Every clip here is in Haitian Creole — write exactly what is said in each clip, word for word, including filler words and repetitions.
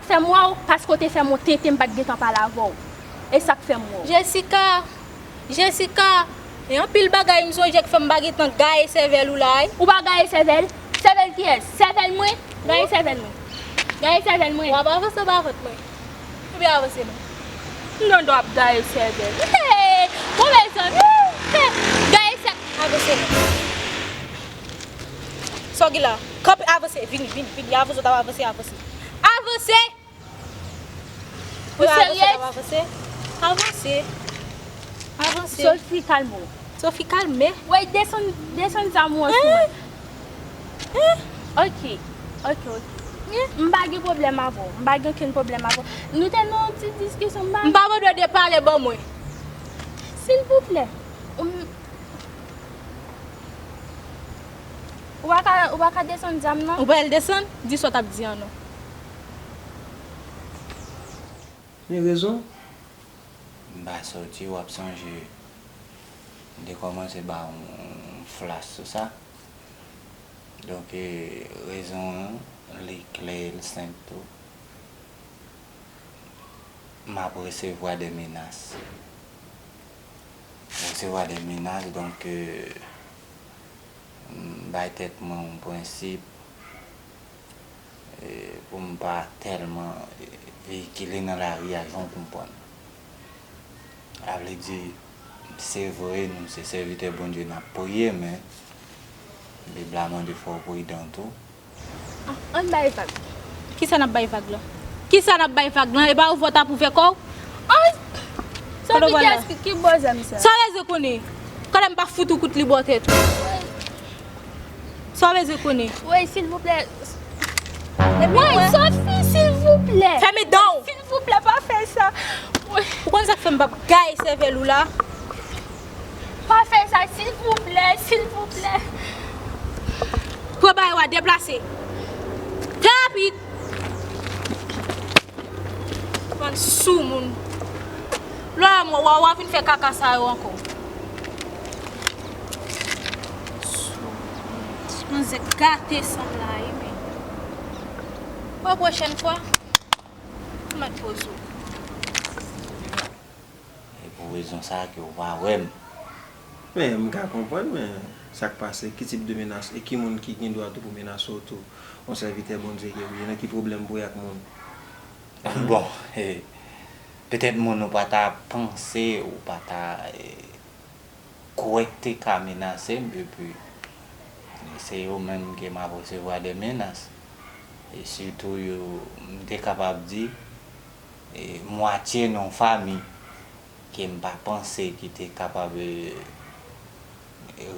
Fè m wè w, paske w te fè m yon tenten, m pa t gentan pale avè w. E sa k fè m wè w. Jessica, Jessica, e anpil bagay m sonje k fè m pa gentan gaye sèvèl ou la, wi. Ou pa gaye sèvèl? Sèvèl kiyès? Sèvèl mwen? Gaye sèvèl mwen. Gaye sèvèl mwen. W ap avanse ou pa avans mwen? Oubyen avanse non? M tande w ap gaye sèvèl. Hey! Bon, mezanmi. Hey! Gaye sè... Avanse non. Sa w gen la? Kanpe, avanse. Vini, vini, vini. Avanse, w t ap avanse, avanse. Avanse! Ou serye? Avanse, avanse. Avanse. Avanse. Sophie, kalme w. Sophie, kalme. Wey, desann, desann zam ou an sou mwen. Hein? Ok, ok, ok. M pa gen pwoblèm avè w. M pa gen okenn pwoblèm avè w. Nou te nan yon ti diskisyon, m pa... M pa bezwen de pale ban mwen. Silvouplè. Ou m-, ou pa ka, ou pa ka desann zam nan? Ou pa al desann? Di sa w t ap di an non. Gen rezon. M pa soti, w ap sonje. M te kòmanse ba w yon flash sou sa. Donk, e, rezon an, li klè, li senp tou. M ap resevwa de menas. M resevwa de menas, donk, e, m bay tèt mwen yon prensip, e, pou m pa tèlman, e, veyikile nan lari a, jan w konprann. Sa vle di, se vre, nou se sèvitè Bondye, n ap priye, men Bib la mande fò w pridan tou. An, ann bay vag. Kisa n ap bay vag lan? Kisa n ap bay vag lan? E pa ou vòt ap ouvè kò w? An, sa ki kiyès ki, ki bòzè m sa? Sa w bezwen konnen? Konnen m pa fout ou kout li bò tèt ou. Sa w bezwen konnen? Wi, silvouplè. Wi, Sophie, silvouplè. Fèmen dan w. Silvouplè, pa fè sa. Wi. Ou konn sa k fè m p ap gaye sèvèl ou la? Pa fè sa, silvouplè, silvouplè. Pran bagay w a deplase. Trè rapid. Bann soumoun. Lè w wè m, w a, w a vin fè kaka sa yo ankò. Soumoun. Manzè gate san m la, wi, men. Bon, pwochèn fwa, ou mèt poze w. E pou rezon sa a ke w pa wè m. Men, m ka konprann, men sa k pase, ki tip de menas, e ki moun ki gen dwa tou pou menase w tou? Yon sèvitè Bondye ke w ye, nan ki pwoblèm pou w ye ak moun? Bon, e, petèt moun ou pa ta panse, ou pa ta, e, kwè k te ka menase m, epi se yo menm ke m ap resevwa de menas. E sitou yo, m te kapab di, e, mwatye nan yon fanmi ke m pa panse ki te kapab, e,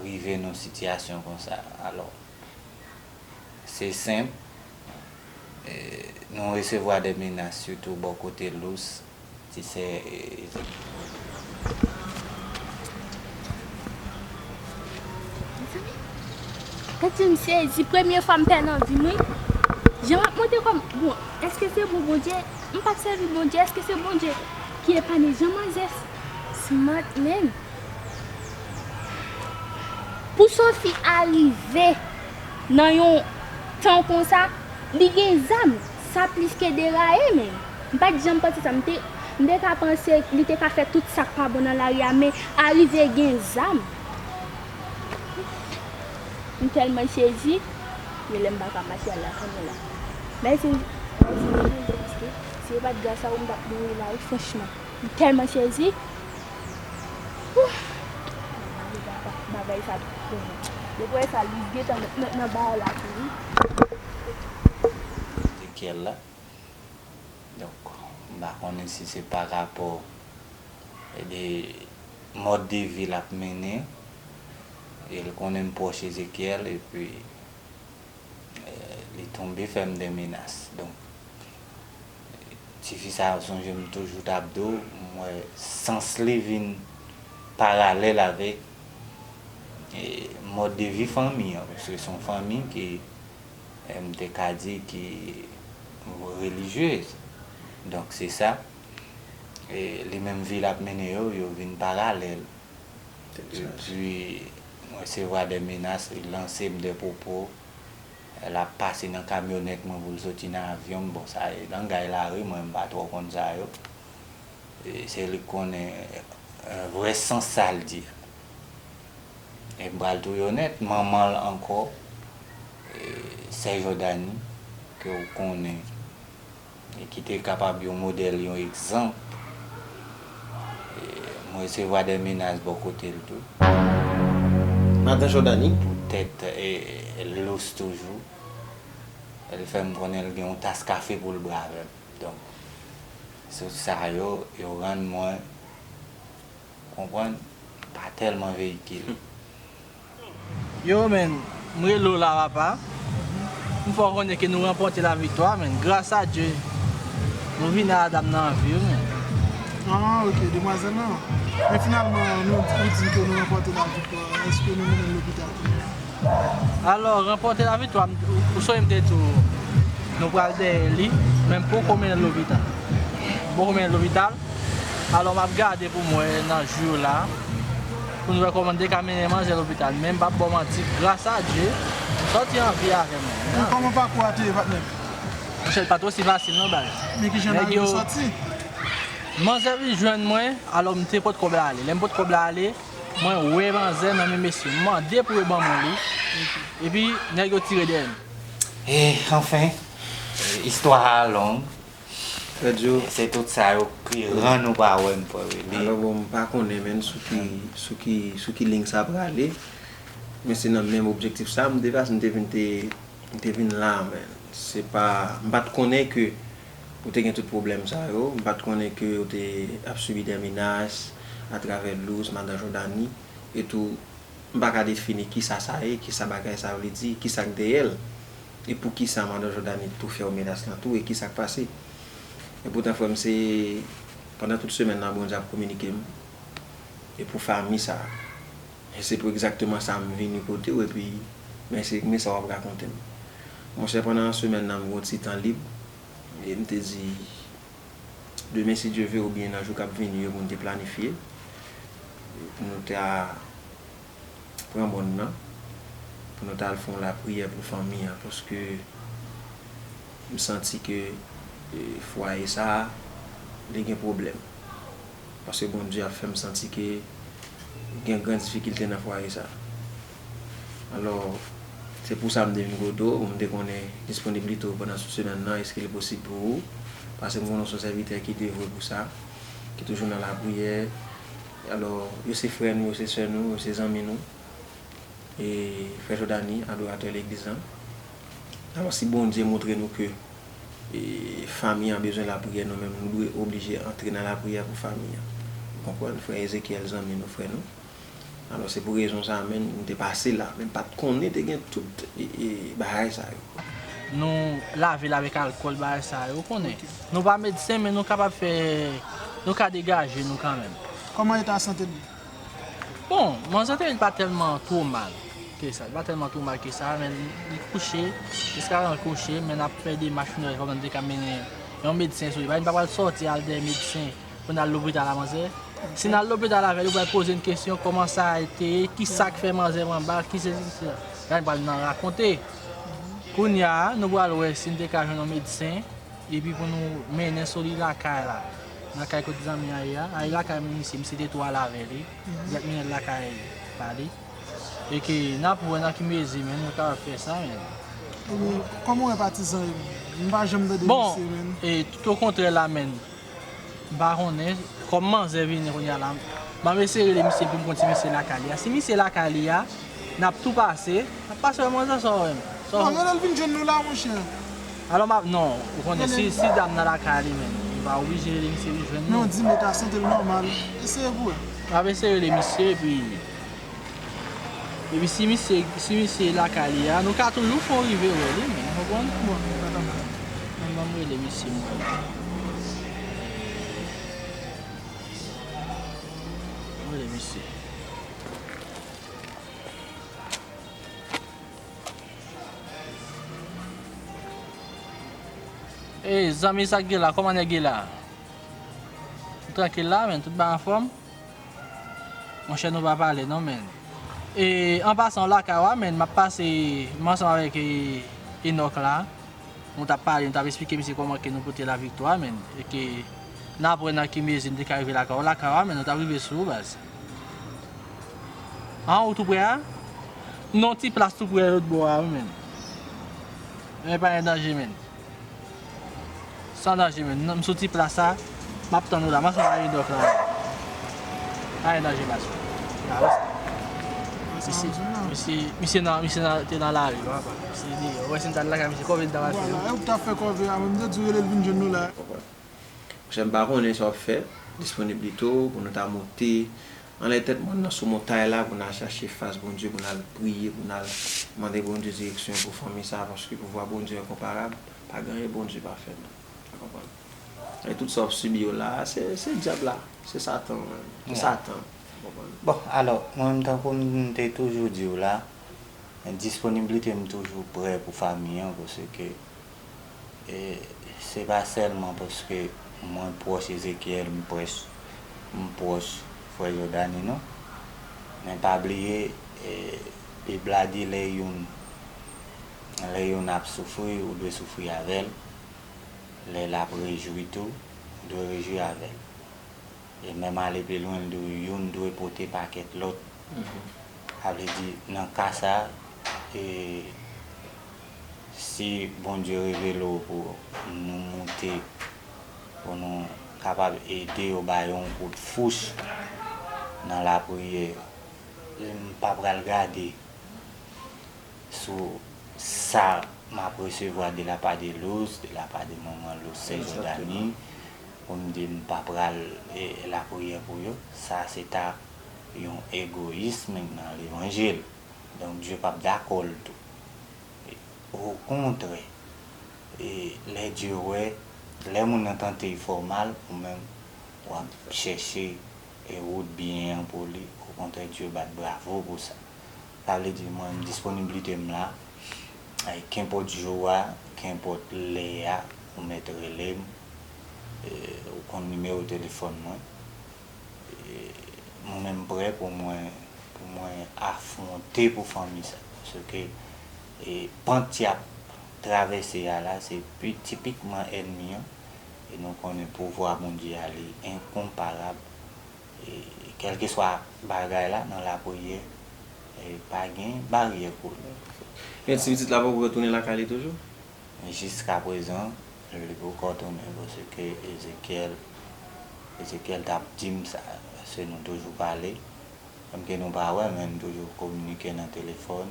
rive nan yon sitiyasyon konsa. Alò, se senp, e, nou resevwa de menas, sitou bò kote Lous, ti sè, e, Ezekiel. Mezanmi, gad jan m sezi, premye fwa m pè nan vi m, wi. Jan m ap monte kò m, bon, èske se bon Bondye? M p ap sèvi Bondye, èske se Bondye ki epanye jan manzè smart, menm? Pou Sophie arive nan yon tan konsa, li gen zam, sa plis ke deraye, menm. M pa t janm panse sa, m te, m te ka panse li te ka fè tout sa k pa bon nan lari a, men arive gen zam. M tèlman sezi, gen lè m pa ka mache al lakay mwen la. Mèsi, mèsi, mèsi, paske si se pa t gras a ou, m t ap mouri la, wi, franchman. M tèlman sezi. Bagay sa twò bon. Depi w wè sa, Lous gentan nan, nan, nan ba w la tou, wi. Ezekyèl la. Donk, m pa konnen si se pa rapò de mòd de vi l ap mennen, e l konnen m pwòch Ezekyèl, epi, e, li tonbe fè m de menas. Donk, tifi sa a, sonje m toujou t ap di w, m wè sans li vin paralèl avèk, e, mòd de vi fanmi an, paske se yon fanmi ki, e, m te ka di ki relijyez. Donk, se sa. E, li menm vi l ap mennen yo, yo vin paralèl. Epi, m resevwa de menas, li lanse m de pwopo, L ap pase nan kamyonèt mwen pou l soti nan avyon m. Bon, sa e langay lari, mwen m pa twò konn sa yo. E, se li k konnen, e, vrè sans sa l di a. E m pral tou onèt, manman l ankò, e, sè Jordany, ke w konnen, e ki te kapab yon modèl, yon egzanp. E, mwen resevwa de menas bò kote l tou. Madan Jordany? Poutèt, e, Lous toujou. Li fè m konnen l gen yon tas kafe pou l bwè avè m. Donk, se sa yo, yo rann mwen, konprann, pa tèlman veyikile. Yo, men, m rele w la, papa. M fè w konnen ke nou ranpòte laviktwa, men, gras a Dye, nou vini a dam nan an vi, wi, men. Ah, ok, demwazèl lan. Men finalman, nou, ou di ke nou ranpòte laviktwa. Èske nou mennen l lopital? Alò, ranpòte laviktwa, m, ou sonje m te di w, nou pral dèyè li, men m poko mennen l lopital. M poko mennen l lopital. Alò, m ap gade pou m wè nan jou yo la, pou nou wè kòman n te ka mennen manzè lopital. Men m p ap ba w manti, gras a Dye, m sòti an vi avè mwen. Men kòman pakou a te ye, patnè? Monchè, li pa t osi fasil non, baz. Men kijan n rive sòti? Manzè vin jwenn mwen, alò m te pot kòb la ale. Lè m pot kòb la ale, mwen wè manzè nan men mesye. M mande pou yo ban mwen li. Epi, nèg yo tire dèyè m. E, anfen, istwa a long. Frè Djo. Se tout sa yo ki rann ou pa wè m, frè Willy. Alò, bon, m pa konnen, menn, sou ki, sou ki, sou ki liy sa prale. Men se nan menm objektif sa, m te pase, m te vin, te, m te vin la, menn. Se pa, m pa t konnen ke ou te gen tout pwoblèm sa yo. M pa t konnen ke ou te ap sibi de menas atravè Lous, madan Jordany, e tou, m pa ka defini kisa sa ye, kisa bagay sa vle di, kisa k dèyè l, e poukisa madan Jordany tou fè w menas lan tou, e kisa k pase. Epoutan, frè m, se pandan tout semèn nan, Bondye ap kominike m, e pou fanmi sa. E se pou egzakteman sa m vini kote w, epi, men se, men sa w ap rakonte m. Monchè, pandan semèn nan, m gen yon ti tan lib, e m te di, demen, si Dye ve, oubyen nan jou k ap vini yo, pou n te planifye, pou nou ta pran mòn nan, pou nou ta al fè yon lapriyè pou fanmi an, paske m santi ke, e, fwaye sa a, li gen pwoblèm. Paske Bondye ap fè m santi ke gen gran difikilte nan fwaye sa. Alò, se pou sa m te vin kote w, m te konnen disponiblite w pandan tout semèn nan, èske li posib pou ou? Paske m konnen w se yon sèvitè ki devwe pou sa, ki toujou nan lapriyè. Alò, yo se frè nou, yo se sè nou, yo se zanmi nou. E frè Jordany, adoratè legliz lan. Alò, si Bondye montre nou ke, e, fanmi an bezwen lapriyè, nou menm, nou dwe oblije antre nan lapriyè pou fanmi an. Ou konprann? Frè Ezekiel, zanmi nou, frè nou. Alò, se pou rezon sa a menm, m te pase la, men m pa t konnen te gen tout, e, e, bagay sa yo. Nou lave l avèk alkòl, bagay sa yo, ou konnen. Nou pa medsen, men nou kapab fè, nou ka degaje nou kanmenm. Kòman eta sante l? Bon, manzè te di l pa tèlman twò mal ke sa. Li pa tèlman twò mal ke sa, men li kouche. Jiskaprezan li kouche, men n ap fè demach pou nou wè kòman n te ka mennen yon medsen sou li. Paske n pa pral sòti al dèyè medsen pou n al lopital a manzè. Si n al lopital avè l, yo pral poze n kesyon, kòman sa a te ye, ki sa k fè manzè pran bal, ki sesi, ki sela. La, n pral nan rakonte. Kounye a, nou pral wè si n te ka jwenn yon medsen. Epi pou nou mennen sou li lakay la. Lakay kote zanmi an ye a. Ay lakay misye, misye te tou al avè li. Li ap mennen l lakay pa li. E ke n ap wè nan ki mezi, men nou kapab fè sa, men. Ebyen, kòman w wè patizan yo? M pa janm tande misye, men. Bon, e tout okontrè la, men. M pa konnen. Kòm manzè vini kounye a la, m ap eseye rele misye pou m konn si misye lakay li a. Si misye lakay li a, n ap tou pase. N ap pase wè manzè sa w wè m. Sa w... Non, rele l vin jwenn nou la, monchè. Alò, m ap, non, ou konnen, si, si dam nan lakay li menm, m pa oblije rele misye vin jwenn nou. Men w di m eta sante l nòmal. Eseye pou wè. M ap eseye rele misye, epi, epi si misye, si misye lakay li a, nou ka toujou fè w rive wè li, men, ou konprann? Bon, pa ta mal. Ban m rele misye, m wè. Rele misye. Ey, zanmi, sa k gen la? Kòman nèg ye la? Ou trankil la, men, tout bagay anfòm? Monchè, nou pa pale non, men. E, an pasan, w lakay w a, men, m ap pase, m ansanm avèk, e, Enòk la, nou t ap pale, nou t ap esplike misye kòman ke nou pote laviktwa, men, e ke n ap wè nan ki mezi n te ka rive lakay ou, lakay ou a, men, nou t ap rive sou ou, baz. An, ou tou prè a? Non, ti plas tou prè lòt bò a, wi, men. Men pa gen danje, men. San danje, men. Non, m sou ti plas sa, m ap tann ou la. M ansanm ak Enòk la. Pa gen danje, baz. Misye, misye, misye nan, misye nan, te nan lari, papa. Misye deyò. Ou wè si m t al lakay misye, kòve l ta pase. Vwala, e ou t ap fè kòve a, men m te di w rele l vin jwenn nou la. Monchè, m pa konnen sa w ap fè, disponib li tou, pou nou ta monte anlè tèt mòn nan sou montay la, pou n al chache fas Bondye, pou n al priye, pou n al mande Bondye direksyon pou fanmi sa, paske pouvwa Bondye enkonparab, pa gen anyen Bondye pa fè, non. Ou konprann? E tout sa w ap sibi yo la, se, se dyab la, se Satan, menm. Se Satan. Ou konprann? Bon, alò, mwen menm, tankou m te toujou di w la, disponiblite m toujou prè pou fanmi an, paske E, se pa sèlman paske mwen pwòch Ezekiel, m pwòch, m pwòch frè Jordany, non. Men pa bliye, e, Bib la di lè youn, lè youn ap soufri, ou dwe soufri avè l. Lè l ap rejwi tou, ou dwe rejwi avè l. E menm ale pi lwen, l di w youn dwe pote pakèt lòt. Sa vle di, nan ka sa, e, si Bondye revele w pou nou moute, pou nou kapab ede yo ba yo yon kout fouch nan lapriyè, m pa pral gade sou sa m ap resevwa de la pa de Luz, de la pa de manman Luz, sè Jordany, pou m di m pa pral, e, lapriyè pou yo. Sa se ta yon egoyism nan levanjil. Donk, Dye p ap dakò l tou. E, okontrè, e, lè Dye wè, lè moun nan tante fè w mal, ou menm, w ap chèche, e, wout byen an pou li. Okontrè, Dye bat bravo pou sa. Sa vle di, mwen, disponiblite m la, e, kenpòt jou a, kenpòt lè a, ou mèt rele m, e, ou konn nimewo telefòn mwen. E, mwen menm prè pou mwen, pou mwen afwonte pou fanmi sa. Paske, e, pant y ap travèse a la, se pi tipikman ènmi an. E nou konnen pouvwa Bondye a, li enkonparab. E, kèlkeswa bagay la, nan lapriyè, e, pa gen baryè pou li. Men ti pitit la poko retounen lakay li toujou? Jiskaprezan, li poko tounen, paske Ezekiel, Ezekiel t ap di m sa, paske nou toujou pale. Menm ke nou pa wè, men nou toujou kominike nan telefòn.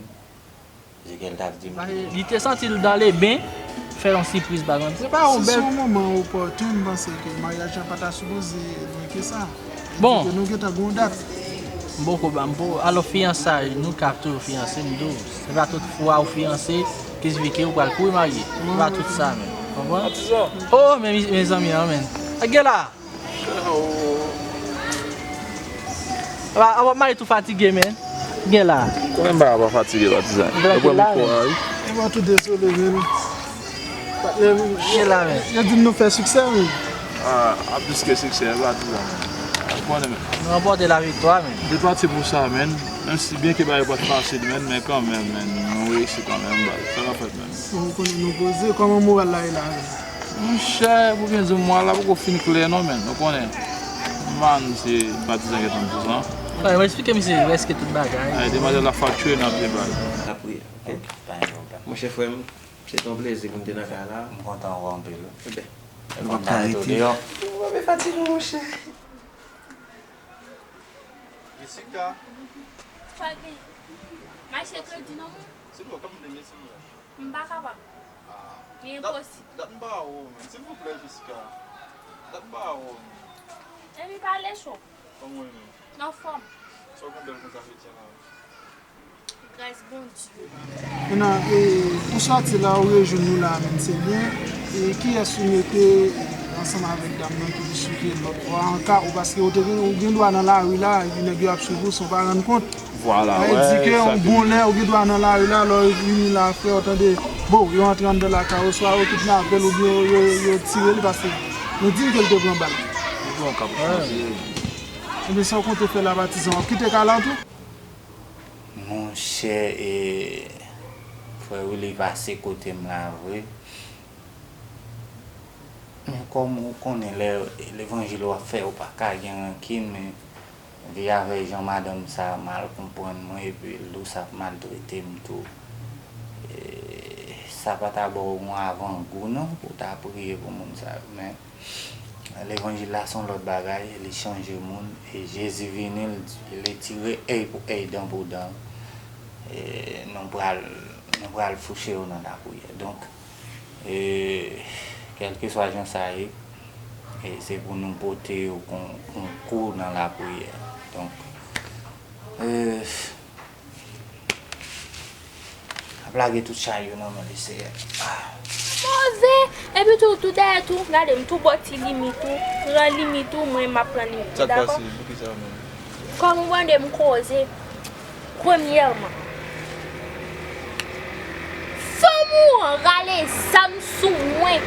Ezekiel t ap di m. Li te santi l dans les bains, fè yon sipriz bagay. Se pa yon bèl. Si se yon moman opòtin, m panse ke maryaj la pa ta sipoze lwen ke sa. Bon. Ke nou gentan gen yon dat. M poko ba, m poko, alò fiyansay, nou ka toujou fiyanse, m di w, se pa tout fwa ou fiyanse, ki sifi ke ou pral kouri marye. Se pa tout sa, men. Konprann? Oh, men, mezanmi, an, men. Gen la! Apa, apa, mari tou fatige, men. Gen la. Konnen m pa, pa fatige, patizan. Yo pran mikwo a, wi. E mwen tou dezole, men. Patnè m, gen la, men. Yo di m nou fè siksè, men. Ah, a plis ke siksè, patizan. Ou konnen, men. Nou ranpòte laviktwa, men. M te pati pou sa, men. Menm si byen ke bagay pa t fasil, men, men kanmenm, men. Nou reyisi kanmenm, baz. Sa k ap fèt, men. Bon, ou konnen nou poze. Kòman moral la ye la, men? Monchè, pou byen di w, mwa la poko fin klè non, men. Ou konnen, man se patizan gentan di sa. Frè, w eksplike misye prèske tout bagay. Ay, demwazèl la fakture nan pye bal. Lapriyè, ok? Pa gen pwoblèm. Monchè, frè m, se te yon plezi pou m te nan kay la. M kontan wè w anpil, wi. Enben, nou pap ka rete deyò. Ou pa fatige, monchè. Jessica. Pa gen. Mache kredi non, mwen. Se bon, kòm de mesi, mwen. M pa kapab. Ah. Li enposib. Dat m pa wè w, men. Silvouplè, Jessica. Dat m pa wè w, men. Epi pale cho. Kòman w ye menm? Anfòm. Sa w konn bèl konsa jodi a la? Gras Bondye. Kounye a, e, ou sòti la, ou rejwenn nou la, menm se byen. E kiyès ou mete, e, ansanm avèk dam nan ki te swiv lòt fwa an ka ou, paske ou te gen, ou gen dwa nan lari la, epi nèg yo ap swiv ou san w pa rann kont. Vwala, sa vle di ke yon bon lè, ou gen dwa nan lari la, lè w vini la, frè, ou tande, bon, yo antre anndan lakay, oswa yo kidnape l, oubyen yo, yo, yo tire l, paske nou di n ke l te pran bal. Bon, k ap chanje. Ebyen, sa w konte fè la, patizan, w ap kite kay la tou? Monchè, e, Frè Willy pase kote m la vre. Men kòm ou konnen lè levanjil w ap fè, ou pa ka gen rankin, men vi avè jan madanm sa mal konprann mwen, epi Lous ap maltrete m tou. E, sa pa ta ba w yon avangou non pou w ta priye pou moun sa yo, men levanjil la se yon lòt bagay, li chanje moun, e Jezi vini, li, li tire èy pou èy, dan pou dan. E nou pral, nou pral fouche yo nan lapriyè. Donk, e, kèlkeswa jan sa ye, e se pou nou pote yo kon, konkou nan lapriyè. Donk, e, ap lage tout chay yo nan men Leseyè. Poze! Epi tou, tou dèyè tou, gade m tou bò ti limit ou, pran limit ou, mwen m ap pran limit ou, dakò? Sa k pase? Poukisa menm? Kòm ou tande m koze, premyèman, fanm ou an rale zam sou mwen.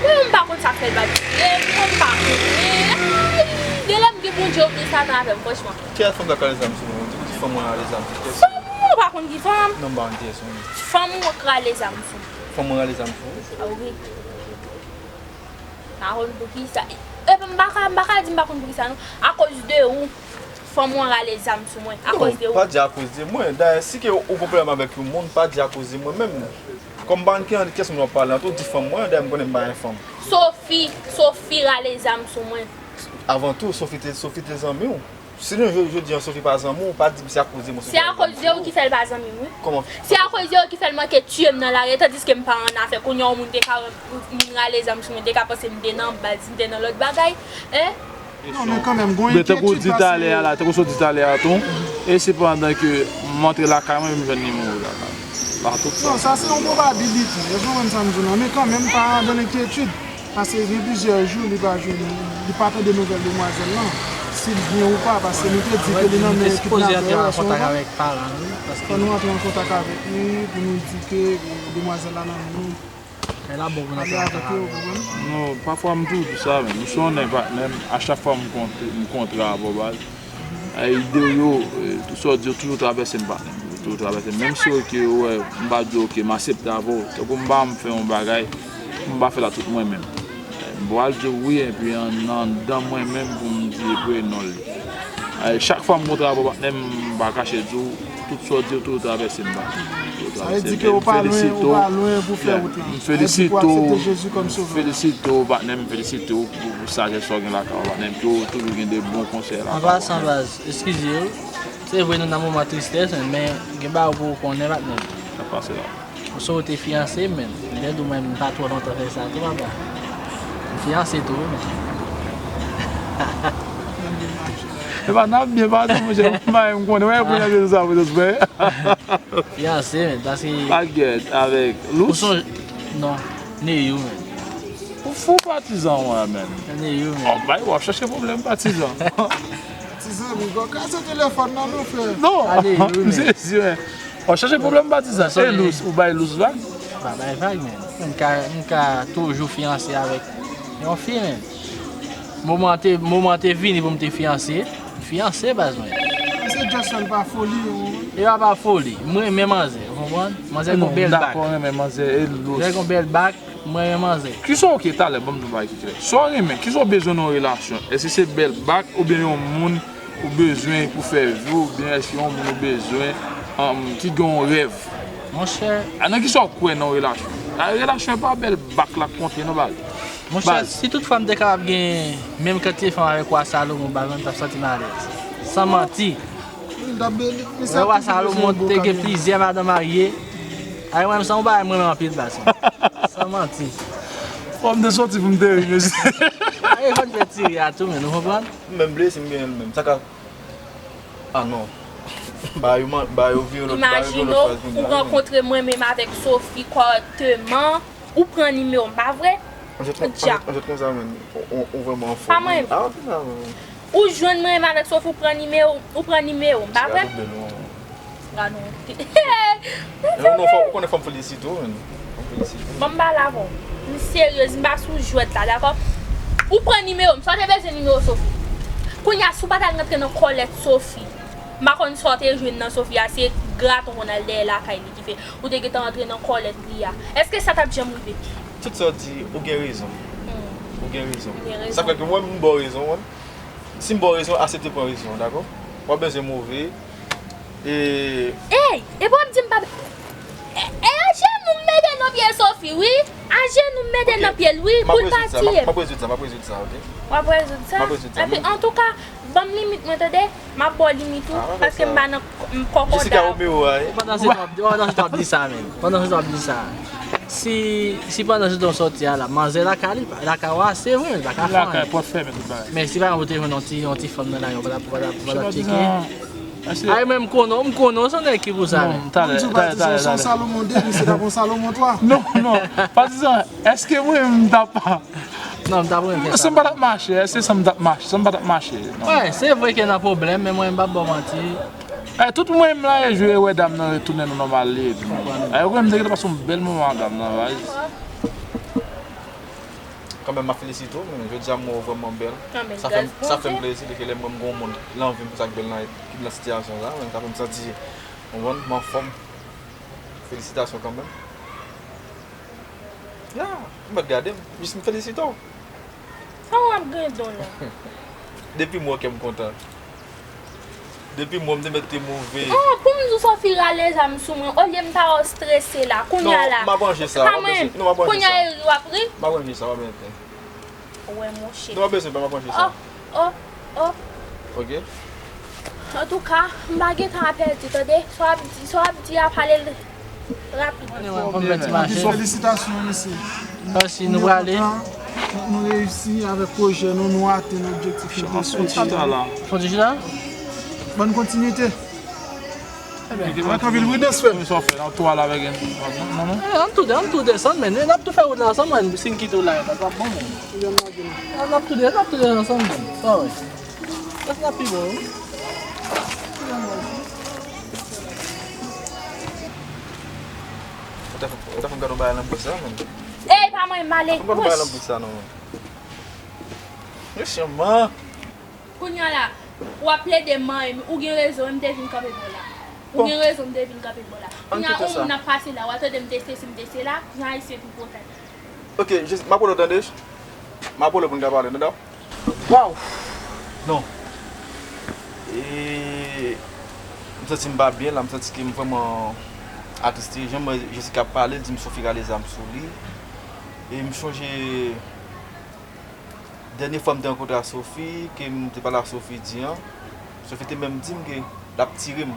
Wi, m pa konn sa k fè l pa tire m, mwen m pa konnen. Ay, genlè m gen Bondye oblije sa nan afè m, franchman. Kiyès fanm k ap rale zam sou mwen? Ou di fanm mwen rale zam sou kiyès? Fanm ou an, ou pa konn ki fanm? Non, m pa konn kiyès ou ye. Fanm ou an k rale zam sou mwen. Fanm mwen rale zam sou ou? A wi. Pa konn poukisa. Epi m pa ka, m pa ka di m pa konn poukisa non. Akoz de ou, fanm ou an rale zam sou mwen. Akoz de ou. Non, pa di akoz de mwen. Dayè, si ke ou gen pwoblèm avèk yon moun, pa di akoz de mwen menm. Kòm m pa konn ki, kiyès moun w ap pale an tou, di fanm mwen, dayè m konnen m pa gen fanm. Sophie, Sophie rale zam sou mwen. Avan tou, Sophie te, Sophie te zanmi w. Si nou jodi, jodi an Sophie pa zanmi w, pa di m se akoz de mwen Sophie pa zanmi w. Se akoz de ou ki fè l pa zanmi m, wi. Kòman? Se akoz de ou ki fè l manke tiye m nan lari, tandiske m pa an afè. Kounye a yon moun te ka wè moun rale zam sou mwen, te ka panse m te nan baz, m te nan lòt bagay. Hein? Non, men kanmenm, gon enkyetid. Men tankou w di talè a la, tankou sa w di talè a tou, e se pandan ke m antre lakay mwen, m jwenn nimewo w la. Pa tout sa. Non, sa se yon pwobabilite. Èske w konprann sa m di w la? Men kanmenm, pa nan enkyetid. Paske gen plizyè jou li pa jwenn, li pa tande nouvèl demwazèl lan. Si l byen ou pa, paske nou te di ke li nan men kidnapè yo, èske w konprann? Fò nou antre an kontak avèk li pou nou di ke, e, demwazèl la nan men nou. Pale avèk yo, ou konprann? Non, pafwa m toujou di sa, men m se yon nèg patnè m, a chak fwa m kontre, m kontre avè w, baz. Ide w yo, e, tout sa w di yo toujou travèse m, patnè m. Toujou travèse m. Menm si, oke, ou wè, m pa di w, oke, m aksepte avè w. Tankou m pa, m fè yon bagay, m pa fè l a tout mwen menm. M pral di w wi, epi an, anndan mwen menm pou m di epi non li. Ay, chak fwa m kontre avè w, patnè m, m pa kache di w, tout sa w di yo toujou travèse m, patnè m. Sa vle di ke ou pa lwen, ou pa lwen pou fè wout lan. M felisite w, m felisite w, patnè m, m felisite w pou, pou sajès sa w gen lakay w, patnè m, ke w toujou gen de bon konsèy lakay w, patnè m. An pasan, baz, eskize yo. Se vre nou nan moman tristès, men gen bagay ou poko konnen, patnè m. Sa pase la. Ou sot te fiyanse, men. Lè di w mwen, m pa twò lontan fè sa tou, papa. M fiyanse tou, wi, men. Epa, n ap byen pase, monchè. M pa menm konnen, wè, kounye a se sa, pou jis fè. Fiyanse, men, paske. Pa gèt, avèk Lous? Ou sonje, non, Neyou, men. Ou fou patizan, wè, men. Neyou, men. Ò, bay, w ap chache pwoblèm patizan. Patizan, mi gò kase telefòn nan, non, frè. Non, m sezi, men. W ap chache pwoblèm patizan. E Lous, ou bay Lous vag? M pa bay vag, men. M ka, m ka toujou fiyanse avèk yon fi, men. Moman te, moman te vini pou m te fiyanse. M fiyanse, baz mwen. Se just fè l pa foli, ou. E pa pa foli. M renmen manzè, ou konprann? Manzè gon bèl bak. Non, m dakò, renmen manzè, e Lous. Manzè gon bèl bak, m renmen manzè. Kisa w, oke, talè, ban m di w bagay ki klè. Sa w renmen, kisa w bezwen nan yon relasyon? Èske se bèl bak oubyen yon moun ou bezwen pou fè vi w, oubyen èske yon moun ou bezwen, um, ki gen yon rèv? Monchè. A, nan kisa w kwè nan yon relasyon? A, relasyon pa bèl bak la k konte non, baz. Monchè, si tout fanm te kapab gen menm kantite fanm avèk wa Salomon, baz mwen, m t ap santi m alèz. San manti. Lè wa Salomon te gen plizyè madanm marye. Ay, mwen, m se yon bagay mwen renmen anpil, baz mwen. San manti. Fò m te soti pou m te ri, mesye. Ay, fò n fè ti ri a tou, men, ou konprann? M menm bliye si m genyen l menm. Sa ka, ah non. Ba yo man, ba yo vire lòt, ba yo vire lòt faz. Imajine w, ou rankontre mwen menm avèk Sophie kòrèkteman, ou pran nimewo m, pa vre? Ou jwenn konsa, men. Ou, ou, ou vrèman anfòm. Pa mwen. Ah, ok, sa, men. Ou jwenn mwen menm avèk Sophie, ou pran nimewo, ou pran nimewo m, pa vre? Gad yon bèl non. Gad yon. Non, non, fò, ou konnen fò m felisite w, men. Fò m felisite w. Bon, m pale avè w. M seryez, m pa sou jwèt la, dakò? Ou pran nimewo m, sa w te bezwen nimewo Sophie? Kounye a, si w pa t al rantre nan kòlèt Sophie, M pa konn sa w te jwenn nan Sofia, se graton w konn al dèyè lakay li ki fè ou te gentan antre nan kòlèt li a. Èske sa t ap janm rive? Tout sa w di, ou gen rezon. Hmm. Ou gen rezon. Ou gen rezon. Sa fè ke mwen, m ba w rezon, wi. Si m ba w rezon, asepte pran rezon, dakò? W ap bezwen move. E Ey! Epi w ap di m pa. E, e ajenou m mete nan pye Sophie, wi. Ajenou m mete nan pye l, wi, pou l pa tiye m. M ap rezoud sa, m ap rezoud sa, oke? W ap rezoud sa? M ap rezoud sa. Epi, antouka, ban m limit mwen, tande? M ap ba w limit ou, paske m pa nan kòkòday. Jessica Romero a, wi. Pandan se w ap, pandan se w ap di sa, menm. Pandan se w ap di sa. Si, si pandan se w sòti a la, manzè lakay li, lakay w a, se vre, li pa ka fè anyen. Lakay, pòt fèmen, tout bagay. Men si pa ou te jwenn yon ti, yon ti fanm nan la, yo pa t ap, pa t ap, pa t ap tcheke. Ay, men m konnen, m konnen w se nèg ki pou sa, men. Non, talè, talè, talè, talè. Salomon de, misye t ap yon Salomon twa. Non, non, patizan, èske mwen menm m t ap. Non, m t ap renmen fè sa. San m pa t ap mache, èske san m t ap mache, san m pa t ap mache, non. Wi, se vre ke nan pwoblèm, men mwen m p ap ba w manti. Eh, tout mwen m la e jwe wè dam nan retounen nou nòmal li epi. Eh, ou konnen m te gentan pase yon bèl moman ak dam nan, wi. Kanmenm, m ap felisite w, men jodi a m wè w vrèman bèl. Sa fè m, sa fè m plezi, dèke lè m wè m gen yon moun nan vi m konsa k bèl nan, ki nan sitiyasyon sa, men sa fè m santi, w konprann, m anfòm. Felisitasyon kanmenm. Ya, ou mèt gade m, jis m felisite w. Sa w ap gade w la? Depi m wè w kè m kontan. Depi m wè w m te mèt te move. Oh, pou m di w Sophie rale zam sou mwen, olye m ta wè w strese la, kounye a la. Non, m ap ranje sa, w ap bezwen, non, m ap ranje sa. Kounye a e ri w ap ri? M ap ranje sa, w ap bezwen. Wè monchè. Non, w ap bezwen, m ap ranje sa. Oh, oh, oh. Oke. Antouka, m pa gen tan a pèdi, tande. Sa w ap di, sa w ap di a, pale l rapid. Felisitasyon, mesye. Mèsi, nou prale. Nou kontan, nou reyisi avèk pwojè nou, nou atenn objektif nou te sou. Fon ti chita la. Fon ti chita? Bòn kontinite. Ebyen, mwen anvi l wi, dans fè. Sa w fè, nan twal avèk, non, non. Eh, ann tou de, ann tou desann, men n ap tou fè wout la ansanm, men si n kite w la, sa p ap bon, men. N ap tou de, n ap tou de ansanm, men. Sa w wè. Sa n ap pi bon, wi. Ou ta fè, ou ta fè m gade yon bagay nan bouch sa, men. Ey, pa mwen, m ale. Ou ta fè m gade yon bagay nan bouch sa, non, men. Mesye, man. Kounye a la, w ap plede manyen m, ou gen rezon, m te vin kanpe bò la. Ou gen rezon, m te vin kanpe bò la. Kounye a, yon moun ap pase la, w ap tande m te sesi, m te sela, jan ayisyen pi pwofèt. Ok, jis, m ap rele w tande. M ap rele w pou n ka pale, tande. Waw! Non. E, m santi m pa byen la, m santi ke m vrèman atriste. Jan m wè Jessica ap pale, l di m Sophie rale zam sou li. E m sonje Dènye fwa m te rankontre ak Sophie, ke m te pale ak Sophie di an, Sophie te menm di m ke l ap tire m.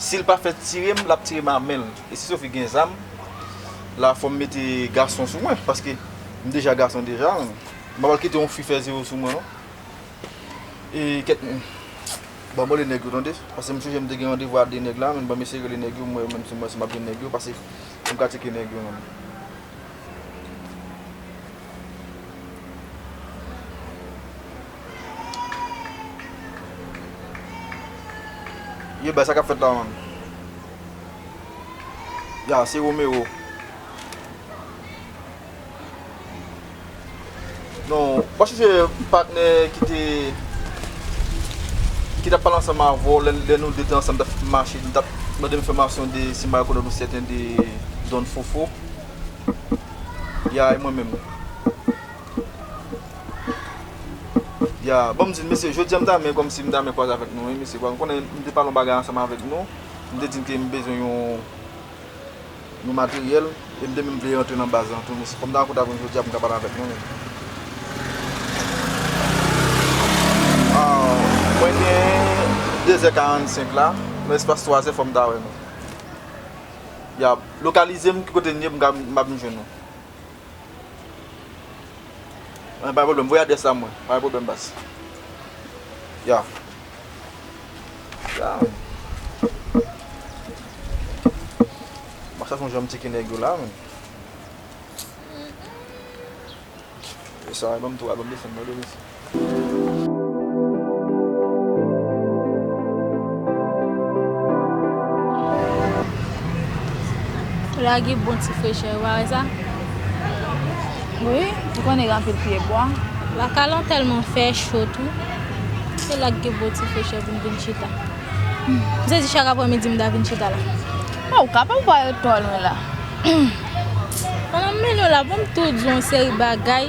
Si l pa fè tire m, l ap tire m a men l. E si Sophie gen zam, la fò m mete gason sou mwen, paske m deja gason deja. M pa pral kite yon fi fè zewo sou mwen, non. E kèt, ban m rele nèg yo, tande, paske m sonje m te gen randevou ak de nèg la, men ban m eseye rele nèg yo, m wè menm si m wè si m ap jwenn nèg yo, paske m ka tcheke nèg yo, non. Ye, bay sa k ap fèt la, man. Ya, se Romero. Non, w ap sonje patnè ki te, ki t ap pale ansanm avè w, lè, lè nou de te ansanm t ap mache, li t ap mande m enfòmasyon de si m rekonèt yon sèten de Don Fofo. Ya, e mwen menm. Ya, bon, m di l, mesye, jodi a m ta renmen kòmsi m ta renmen kwaze avèk nou, wi, mesye. Bon, m konnen m te pale yon bagay ansanm avèk nou. M te di n ke m bezwen yon, yon materyèl, e m te menm vle rantre nan baz lan tou, mesye. Fò m ta rankontre avè nou jodi a pou m ka pale avèk nou, men. Ah, mwen gen de zè karannsenk la, nan espas twa zè fò m ta wè nou. Ya, lokalize m, ki kote n ye, m ka, m ap vin jwenn nou. Mwen, pa gen pwoblèm, voye adrès la mwen. Pa gen pwoblèm, baz. Ya. Ya, men. M ap chache yon jan m tcheke nèg yo la, men. E sa, albòm tou, albòm desann mwen, mesye. Lage bon ti frechè, ou pa wè sa? Wi, ou konnen gen anpil pyebwa. Lakay lan tèlman fè cho tou. Se lage bon ti frechè pou m vin chita. M sezi chak aprèmidi m ta vin chita la. Oh, ou kapab pa ret twò lwen la. Pandan m mennen w la, bon, m tou di w yon seri bagay.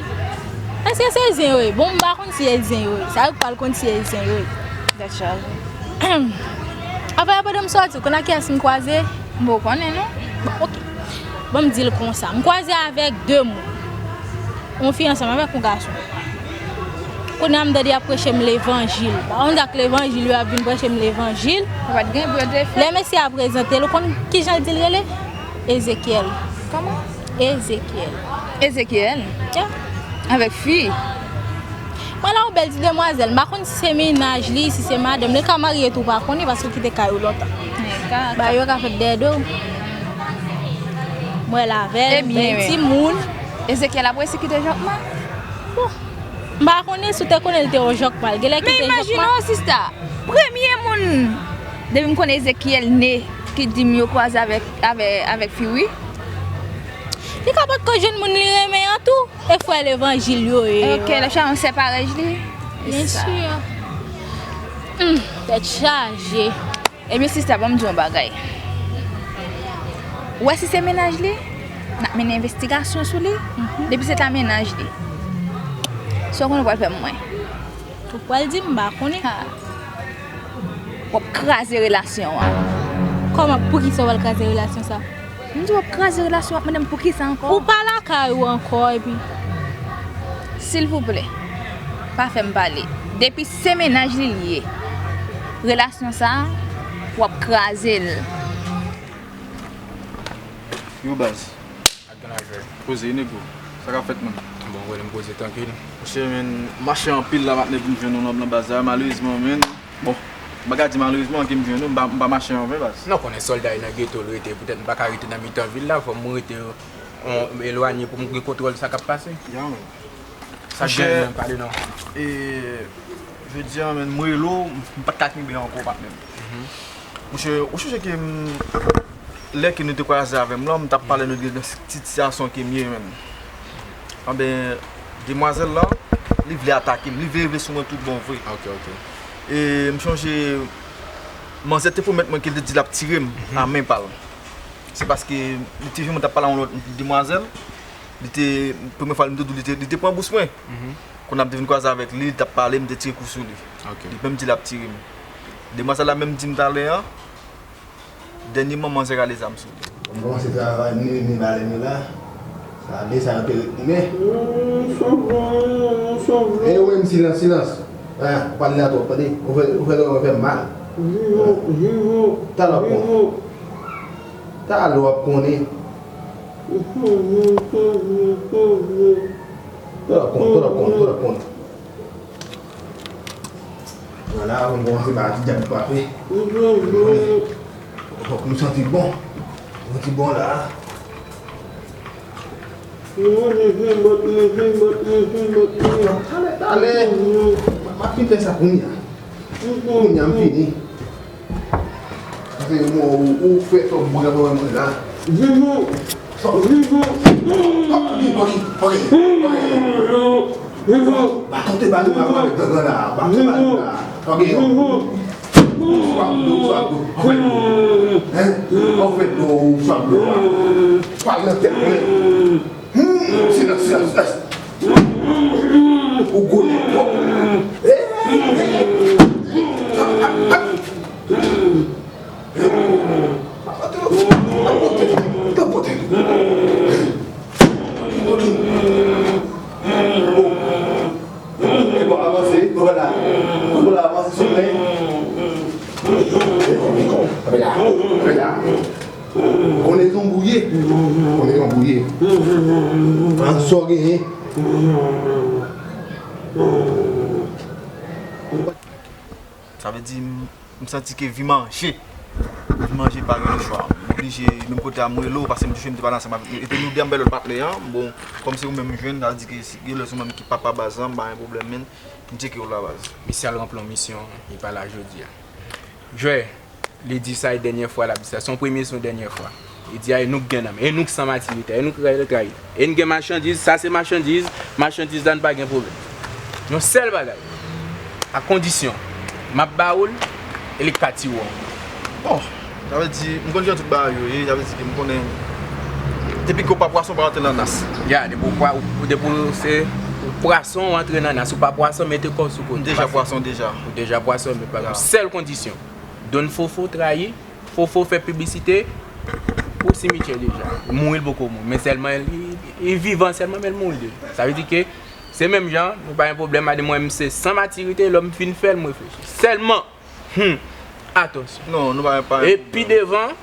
Èske se zen yo ye? Bon, m pa konn si e zen yo ye. Sa yo k pral konn si e zen yo ye. Tèt chaje. Apre, pandan m sòti, ou konn ak kiyès m kwaze? M poko konnen, non. Bon, oke. Bon, m di l konsa. M kwaze avèk de moun. Yon fi ansanm avèk yon gason. Kounye a m tande y ap preche m levanjil. Pa konn sa k levanjil, yo ap vin preche m levanjil. Ou pa t gen pou yo te fè. Lè mesye a prezante l, ou konn kijan l di l rele? Ezekyèl. Kòman? Ezekyèl. Ezekyèl? Yeah. Avèk fi. Mwen la, yon bèl ti demwazèl. M pa konn si se mennaj li, si se madanm li. Li ka marye tou, pa konnen, paske l kite kay ou lontan. Men, ka, ba yo ka fèt dèyè do. Mwen la avè l, bèl timoun. Ezekyèl ap resi kite Jòkma? Bon. M pa konnen si w te konnen l te yon Jòkma. L genlè kite Jòkma. Men imajine w, sista. Premye moun depi m konnen Ezekyèl ne ki di m yo kwaze avèk, avè, avèk fi, wi. Li ka potko jwenn moun li renmen an tou. E frè levanjil yo ye. Ok, lè sa yon sè parèy li. Byen si. Hmm, tèt chaje. Ebyen, sista, ban m di yon bagay. Ou wè si se mennaj li, n ap mennen envestigasyon sou li. Depi se ta mennaj li, sa w konnen w pral fè m wè. Ou pral di m, m pa konnen. Ha. W ap kraze relasyon an. Kòman? Poukisa w pral kraze relasyon sa? M di w ap kraze relasyon, w ap mande m poukisa ankò? Ou pa lakay ou ankò, epi. Silvouplè, pa fè m pale. Depi se mennaj li l ye, relasyon sa, w ap kraze l. Yo baz. Ak gran lajè. Poze, nego. Sa k ap fèt, man? Bon, wè, m poze trankil. Monchè, men, m mache anpil la, patnè, pou m jwenn yon nonm nan baz la, malerezman, men. Bon, m pa ka di malerezman ke m jwenn ou, m pa, m pa mache an ven, baz. Non, konnen sòlda yo nan geto l rete, poutèt m pa ka rete nan mitan vil la, fò m rete, on, elwanye pou m gen kontwòl sa k ap pase. Ya, men. Sa k gen nan pale non. E, jodi a, men, m rele w, m pa t ka kenbe ankò, patnè m. Monchè, ou sonje ke m, lè ke nou te kwaze avè m lan, m t ap pale nou de sitiyasyon ke m ye, men. Anben, demwazèl lan, li vle atake m, li vle rive sou mwen tout bon vre. Ok, ok. E m sonje, manzè te pwomèt mwen ke l te di l ap tire m a men pa l. Se paske li te jwenn mwen t ap pale a yon lòt demwazèl, li te, premye fwa li m te di w, li te, li te pran bous mwen. Kounye a m te vin kwaze avèk li, li t ap pale, m te tire kou sou li. Ok. Li menm di l ap tire m. Demwazèl la menm di m talè an, dènyèman manzè rale zam sou li. M kòmanse travay, m rive balèn yo la. Sa de sa yo te ret goumen. E ou menm, silans, silans. Ou pale la twòp, tande. Ou fè, ou fè lòrèy fè m mal. Talè w ap konnen. Talè w ap konnen. Talè w ap konnen, talè w ap konnen. Vwala, nou kòmanse ba ti djab frape. Fòk nou santi bon. Santi bon la. Talè, talè. M ap fin fè sa kounye a. Kounye a m fini. Pase ou, ou, ou fè twòp bri avè mwen la. Vivo! Vivo! Ok, ok, ok, ok. Baton te ba nou avè gangan la. Baton ba nou la. Ok, yo. Swap dlo, swap dlo. An fèt, hein? An fèt, dlo, swap dlo a. Swap nan tèt mwen. Hmm, silans, silans, silans. Ou gwo nèg twòp. Hey, hey, hey. Tapote, tapote. E bon, avanse, vwala. Vwala, avanse sou mwen. Kanpe la, kanpe la. Konnen jan w bouye. Konnen jan w bouye. Pran sa w genyen. Sa vle di, m, m santi ke vi manje. Vi manje pa gen lechwa. M oblije, menm kote a m rele w, paske m touche m te pale ansanm avèk nou. Epi nou de anbè lòt patnè an. Bon, kòm se ou menm m jwenn, sa vle di ke si gen lè se ou menm ki papa baz lan, m pa gen pwoblèm, men m tcheke w la baz. Misye al ranpli yon misyon, li pa la jodi a. Jwè, li di sa e dènyè fwa l ap di sa. Se yon premye, se yon dènyè fwa. Li di a, e nou k gen nanm, e nou k san matirite, e nou k trayi l, trayi l. E n gen machandiz, sa se machandiz, machandiz la n pa gen pwoblèm. Yon sèl bagay, a kondisyon, m ap ba ou l, e li k ka tiye w ankò. Bon, sa vle di, m konn jan tout bagay yo ye, sa vle di ke m konnen depi ke w pa pwason, w pa rantre nan nas. Ya, depi w pa, depi w se pwason, w antre nan nas. Ou pa pwason, mete kò w sou kote. M deja pwason deja. Ou deja pwason, men pa yon sèl kondisyon. Don Fofo trayi, Fofo fè piblisite pou simityè deja. Mouri l poko mouri. Men sèlman, li, li vivan sèlman, men l mouri deja. Sa vle di ke se menm jan, nou pa gen pwoblèm, madanm mwen, m se san matirite, lè m fin fè l, m reflechi. Sèlman, hmm, atansyon. Non, nou pa gen pwoblèm. E pi devan,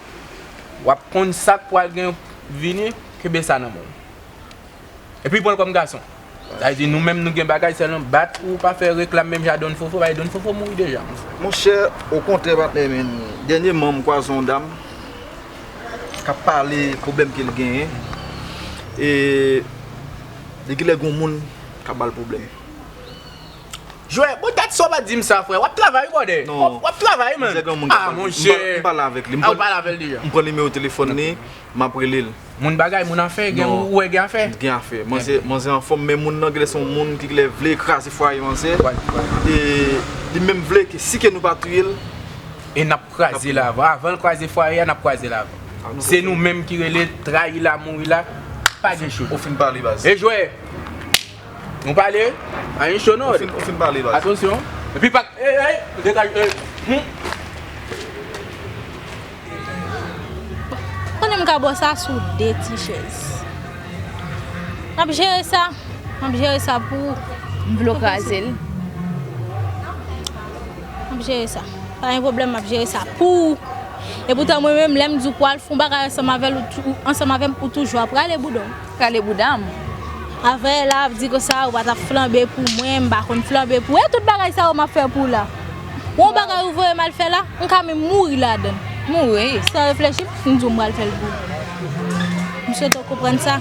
w ap konn sa k pral gen vini, kenbe sa nan men w. Epi pran l kòm gason. Sa vle di nou menm nou gen bagay sèlman bat ou pa fè reklam menm jan Don Fofo, bay Don Fofo mouri deja, monchè. Monchè, okontrè patnè, men dènyèman m kwaze yon dam k ap pale pwoblèm ke l genyen. E li genlè gen yon moun k ap ba l pwoblèm. Jwè, bon dat sa w pa di m sa frè. W ap travay wi brother. W ap travay man. Ah monchè. M pale avèk li. M pale avè l deja. M pran nimewo telefòn li, m ap rele l. Moun bagay, moun afè, gen ou wè gen afè. Gen afè. Manzè manzè anfòm, men moun nan genlè se yon moun ki genlè vle kraze fwaye manzè. E li menm vle ke si ke nou pa touye l. E n ap kraze l avan. Avan l kraze fwaye a, n ap kraze l avan. Se nou menm ki rele trayi la, mouri la. Pa gen cho. Ou fin pale baz. E jwè. Nou pale, anyen cho non. Ou fin pale baz. Atansyon. Epi pa, ey, ey, degaj, ey. Hmm. Konnen m ka bò sa sou de ti chèz. M ap jere sa. M ap jere sa pou ou. M vle w kraze l. M ap jere sa. Pa gen pwoblèm, m ap jere sa pou ou. Epoutan mwen menm, lè m di w pou w al fè yon bagay ansanm avè l, ou tou- ansanm avè m, ou toujou ap rale bouda w. Rale bouda m. Avè l la ap di konsa ou pa t ap flanbe pou mwen, m pa konn flanbe pou ou. E tout bagay sa yo m ap fè pou w la. Ou yon bagay ou voye m al fè la, m ka menm mouri ladan l. Mouri? San reflechi, m di w m pral fè l pou ou. M swete w konprann sa.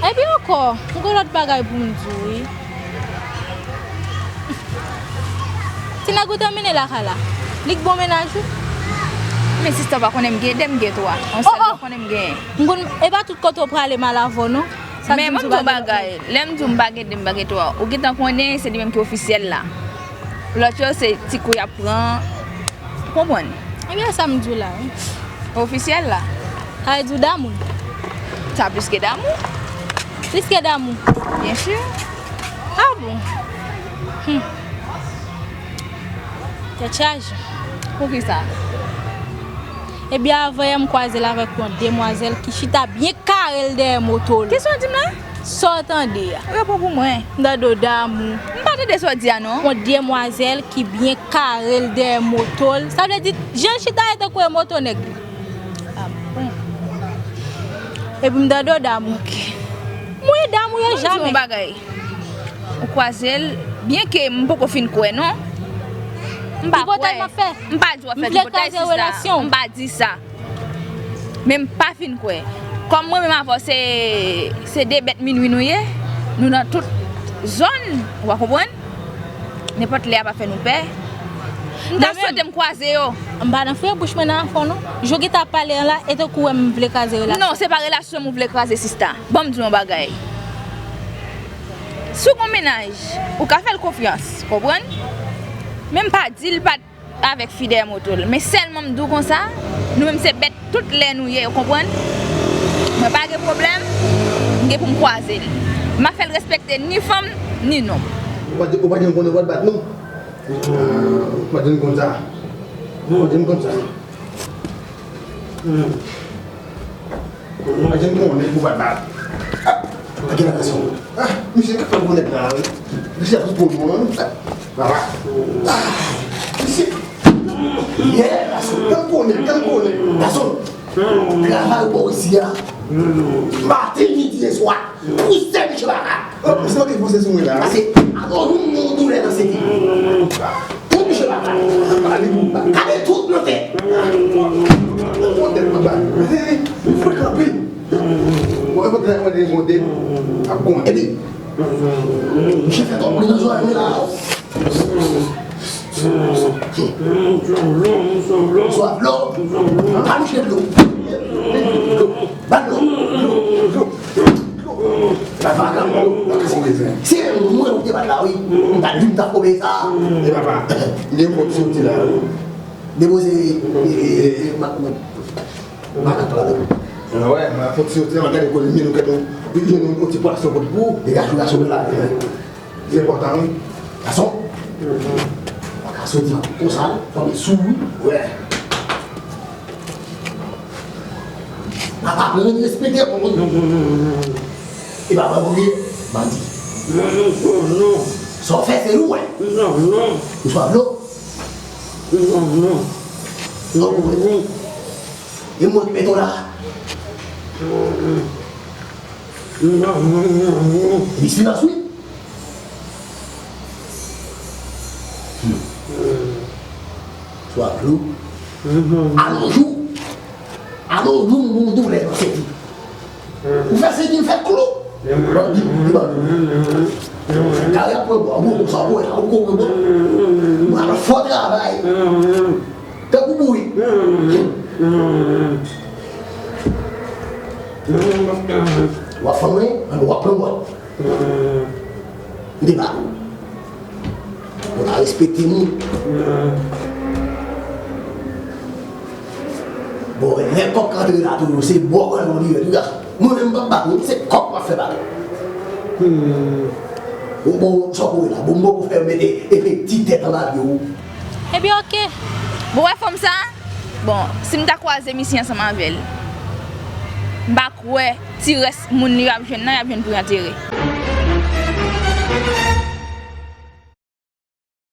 Epi ankò, m gen lòt bagay pou m di w wi. Ti nèg ou te mennen lakay la, li k bon mennaj ou? Men sista, ou pa konnen m gen de, m gen twa. Yon sèl mwen konnen m genyen. M konn, e pa tout kote w prale m al avè w non. Men ban m di w yon bagay, lè m di w m pa gen de, m pa gen twa, ou gentan konnen se li menm ki ofisyèl la. Lòt yo se ti kou y ap pran. Ou konprann? Ebyen sa m di w la wi. Ofisyèl la. Sa vle di w damou l? Sa plis ke damou. Plis ke damou? Byen si. Ah bon? Hum. Tèt chaje. Poukisa? Ebyen avanyè m kwaze l avèk yon demwazèl ki chita byen kare l dèyè moto l. Kisa w di m la? Sa w tande a? Repo pou mwen. M tande w damou. M pa tande sa w di a non. Yon demwazèl ki byen kare l dèyè moto l. Sa vle di jan l chita a e tankou e moto nèg li. Ah bon. Epi m tande w damou. Ok. Mwen damou yo jamè. Ban m di w yon bagay. Ou kwaze l, byen ke m poko fin kwè non. M pa kwè. M pa di w ap fè tripotay sista. M pa di sa. Men m pa fin kwè. Kòm mwen menm avè w se, se de bèt minwi nou ye, nou nan tout zòn, ou pa konprann? Nenpòt lè a pa fè nou pè. M ta swete m kwaze yo. M pa nan fouye bouch mwen nan afè w non. Jan w gentan ap pale an la, e tankou w wè m vle kraze relasyon. Non, se pa relasyon m ou vle kraze sista. Ban m di w yon bagay. Si w gon mennaj, ou ka fè l konfyans, konprann? Men m pa di l pa t avèk fi dèyè moto l. Men sèlman m di w konsa, nou menm se bèt tout lè nou ye, ou konprann? Mwen pa gen pwoblèm, m gen pou m kwaze l. M ap fè l respekte ni fanm, ni nonm. Ou pa t, ou pa t janm konnen w pa t bat non? Ou pa t janm konn sa? Ou pa t janm konn sa? Mwen pa janm konnen pou bat bal. Ah, pa gen atansyon. Ah, misye ka fè bonèt la, wi. Misye ap sou pon non. Ah, ah, misye. Yeah, gason, tann konnen, tann konnen. Gason, travay ou pa w isi a. Maten, midi e swa. Ou sèl misye pa ka. Oh, misye manke fonse sou mwen la. Pase, atò, nou, nou, nou lè nan sete. Tout misye pa ka. Pale pou ba. Gade tout nan tèt. Nan tèt mwen ba. Frekan anpil. Mwen mwen mwen mwen mwen ap gon. Epi, misye fè twòp bri nan zòrèy mwen la. Swa dlo. An, misye dlo. Dlo. Ba dlo. Dlo. Dlo. Ba vagabon. Se mwen ou te ba La wi, m ta di m ta fòme sa. E papa, li fòk soti la. Depoze, e, e, e, ma, ma, makak la. Wè, ma fòk soti la, ma gade kò li, men nou gade yon, yon, yon ti pwason kot pou. Degaj ou, gason la. Se enpòtan, wi. Gason. Pa ka soti konsa, fòk li sou, wi. Wè. Papa, mwen respekte moun. Non, non, non, non, non. E papa, mwen bandi. Non, non, non, non. Sa w fè, se nou, wè. Non, non. Ou swa blo. Non, non. Non, non. E mwen ki mete w la. Non, non, non, non. Li silans, wi. Hmm. Swa klou. Alon jou. Alon jou, moun doulè nan senti. Ou fè senti, m fè klou. Bandi, bandi. Kare ap pran bwa, gwo konsa, gwo la, gwo, gwo, gwo. Mwen ap fè travay. Tankou bouyi. W ap fè mwen, an w ap pran bwa. M te ba ou. Ou pa respekte moun. Bon, lè kòk antre la toujou, se bò w pral yon liyè tou, gason. Mwen menm m p ap bat ou, se kòk m ap fè bat ou. Hmm. Ou bon, sa w kouri la, bon, m poko fè mete epe ti tèt anba pye w. Ebyen, oke. Bon, wè fanm sa? Bon, si m ta kwaze misye ansanm avè l, m pa kwè ti rès moun li y ap jwenn nan, y ap jwenn pou y antere.